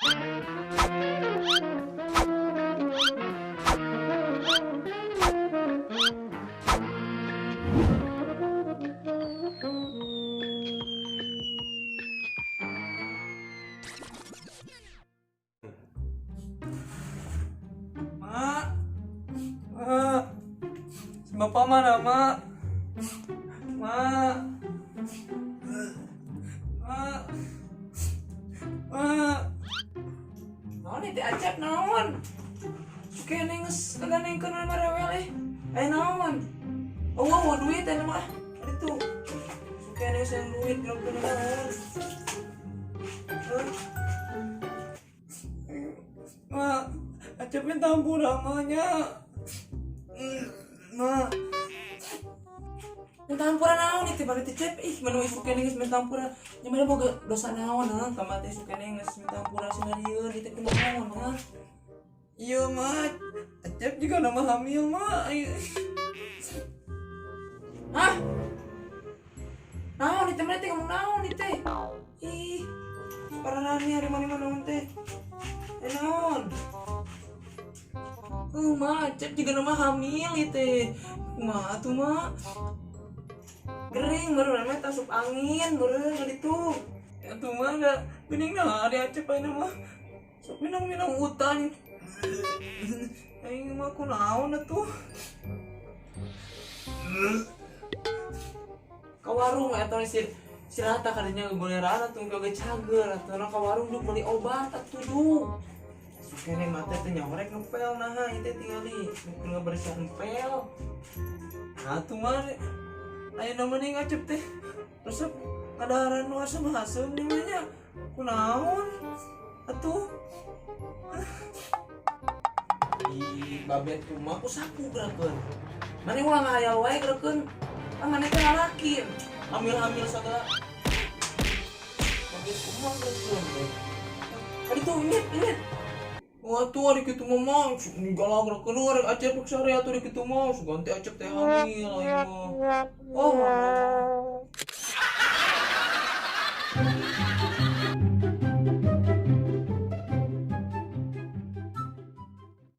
Mak, mak, si bapak mana, mak? Mak, mak, mak. Naon itu Acep, naon? Kene geus kagandengkeun mah rewel eh. Eh, naon? Oh, mau duit eh mah. Itu. Kene geus yang duit geura naon? Hah? Mak, Acep minta ampun namanya. Mak. Minta ampura naon itu balik teh, Cep? Ih, mana isuk keneh geus minta ampura. Nya mana boga dosa naon, ha? Ka teh isuk keneh geus minta ampura sinarieun itu kunaon, ha? Iya, Mak. Acep juga nama hamil, Mak. Hah? Naon itu mana teh, ngomong naon itu teh? Ih, pararani hari mana naon teh? Eh, naon? Oh, Mak, Acep juga nama hamil itu. Kumaha tuh, Mak? Gering baru namanya asup angin baru itu. Ya tuh mah ada bening nah ada Acep ayeuna mah. Sok minang-minang hutan. Aing mah kunaon atuh? Ke warung eta si si rata kadinya goleran atuh kagak cager atuh ka warung duk beli obat atuh duk. Sukene mah teh nyaorek ngepel, nah itu tingali nu ngebersihan pel. Nah tuh mah ayeuna mah nih Acep teh resep ngadaharan nu asem-asem nih mah nya. Kunaon atuh? Di babet rumah ku sapu gerakeun. Mana ulah ngahayal wae gerakeun. Ah, mana teh lalaki. Hamil-hamil sagala. Babet kumaha gerakeun teh. Kali tuh inget inget. Wah tuh hari kitu mah mah galak gerakeun rek Acep rek sare atuh di kitu mah sugan teh Acep teh hamil aing mah. Oh.